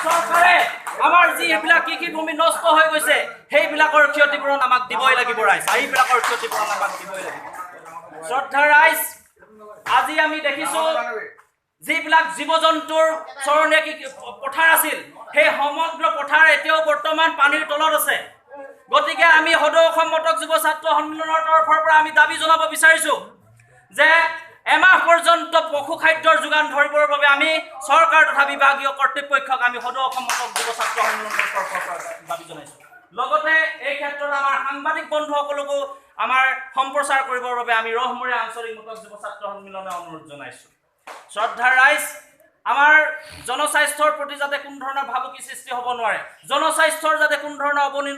চৰকাৰে আমাৰ যিবিলাক কৃষিভূমি নষ্ট হৈ গৈছে, সেইবিলাকৰ ক্ষতিপূৰণ আমাক দিবই লাগিব ৰাইজ, এইবিলাকৰ ক্ষতিপূৰণ আমাক দিবই লাগিব। শ্ৰদ্ধাৰ ৰাইজ, আজি আমি দেখিছোঁ যিবিলাক জীৱ জন্তুৰ চৰণীয়া পথাৰ আছিল, সেই সমগ্ৰ পথাৰ এতিয়াও বৰ্তমান পানীৰ তলত আছে। গতিকে আমি সদৌ অসম মটক যুৱ ছাত্ৰ সন্মিলনৰ তৰফৰ পৰা আমি দাবী জনাব বিচাৰিছোঁ যে এমাহ পৰ্যন্ত পশু খাদ্যৰ যোগান ধৰিবৰ বাবে আমি চৰকাৰ তথা বিভাগীয় কৰ্তৃপক্ষক আমি সদৌ অসম মটক যুৱ ছাত্ৰ সন্মিলনৰ তৰফৰ পৰা দাবী জনাইছোঁ। লগতে এই ক্ষেত্ৰত আমাৰ সাংবাদিক বন্ধুসকলকো আমাৰ সম্প্ৰচাৰ কৰিবৰ বাবে আমি ৰহমৰীয়া আঞ্চলিক মটক যুৱ ছাত্ৰ সন্মিলনে অনুৰোধ জনাইছোঁ। শ্ৰদ্ধাৰ ৰাইজ, আমাৰ জনস্বাস্থ্যৰ প্ৰতি যাতে কোনো ধৰণৰ ভাবুকি সৃষ্টি হ'ব নোৱাৰে, জনস্বাস্থ্যৰ যাতে কোনো ধৰণৰ অৱনতি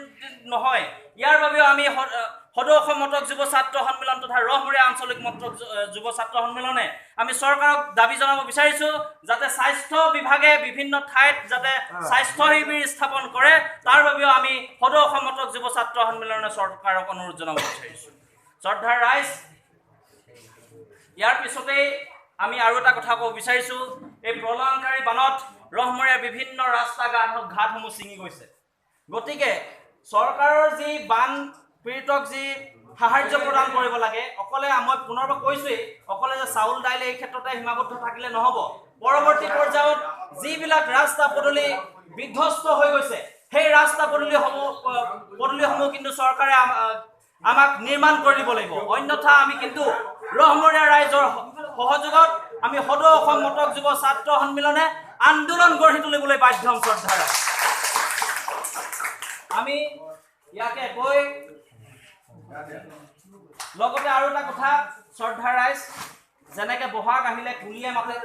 নহয়, ইয়াৰ বাবেও আমি সদৌ অসম মটক যুৱ ছাত্ৰ সন্মিলন তথা ৰহমৰীয়া আঞ্চলিক মটক যুৱ ছাত্ৰ সন্মিলনে আমি চৰকাৰক দাবী জনাব বিচাৰিছোঁ যাতে স্বাস্থ্য বিভাগে বিভিন্ন ঠাইত যাতে স্বাস্থ্য শিবিৰ স্থাপন কৰে, তাৰ বাবেও আমি সদৌ অসম মটক যুৱ ছাত্ৰ সন্মিলনে চৰকাৰক অনুৰোধ জনাব বিচাৰিছোঁ। শ্ৰদ্ধাৰ ৰাইজ, ইয়াৰ পিছতেই আমি আৰু এটা কথা ক'ব বিচাৰিছোঁ, এই প্ৰলয়ংকাৰী বানত ৰহমৰীয়াৰ বিভিন্ন ৰাস্তা ঘাটসমূহ ছিঙি গৈছে। গতিকে চৰকাৰৰ যি বান পীড়িতক যি সাহাৰ্য প্ৰদান কৰিব লাগে, অকলে মই পুনৰবাৰ কৈছোৱেই, অকলে যে চাউল দাইল এই ক্ষেত্ৰতে সীমাবদ্ধ থাকিলে নহ'ব। পৰৱৰ্তী পৰ্যায়ত যিবিলাক ৰাস্তা পদূলি বিধ্বস্ত হৈ গৈছে, সেই ৰাস্তা পদূলিসমূহ কিন্তু চৰকাৰে আমাক নিৰ্মাণ কৰি দিব লাগিব। অন্যথা আমি কিন্তু ৰহমৰীয়া ৰাইজৰ সহযোগত আমি সদৌ অসম মটক যুৱ ছাত্ৰ সন্মিলনে আন্দোলন গঢ়ি তুলিবলৈ বাধ্য হ'ম। শ্ৰদ্ধাৰে আমি ইয়াকে কৈ লগতে আৰু এটা কথা শ্ৰদ্ধাৰ ৰাইজ, যেনেকে বহাগ আহিলে কুলিয়ে মাতে,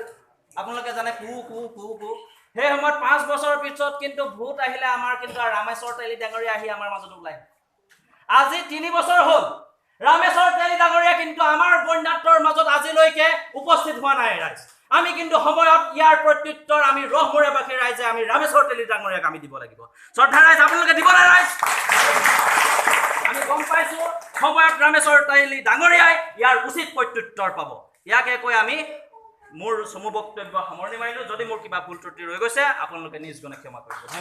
আপোনালোকে জানে কু কু কু কু, সেই সময়ত 5 বছৰৰ পিছত কিন্তু ভোট আহিলে আমাৰ কিন্তু ৰামেশ্বৰ তেলী ডাঙৰীয়া আহি আমাৰ মাজত ওলায়। আজি 3 বছৰ হ'ল, ৰামেশ্বৰ তেলী ডাঙৰীয়া কিন্তু আমাৰ বন্যাত্মৰ মাজত আজিলৈকে উপস্থিত হোৱা নাই ৰাইজ। আমি কিন্তু সময়ত ইয়াৰ প্ৰত্যুত্তৰ আমি ৰহমৰীয়াবাসী ৰাইজে আমি ৰামেশ্বৰ তেলী ডাঙৰীয়াক আমি দিব লাগিব। শ্ৰদ্ধা ৰাইজ, আপোনালোকে দিব নাই ৰাইজ? আমি গম পাইছোঁ সময়ত ৰামেশ্বৰ তেলী ডাঙৰীয়াই ইয়াৰ উচিত প্ৰত্যুত্তৰ পাব। ইয়াকে কৈ আমি মোৰ চমু বক্তব্য সামৰণি মাৰিলোঁ। যদি মোৰ কিবা ভুল ত্ৰুটি ৰৈ গৈছে আপোনালোকে নিজ গুণে ক্ষমা কৰিব।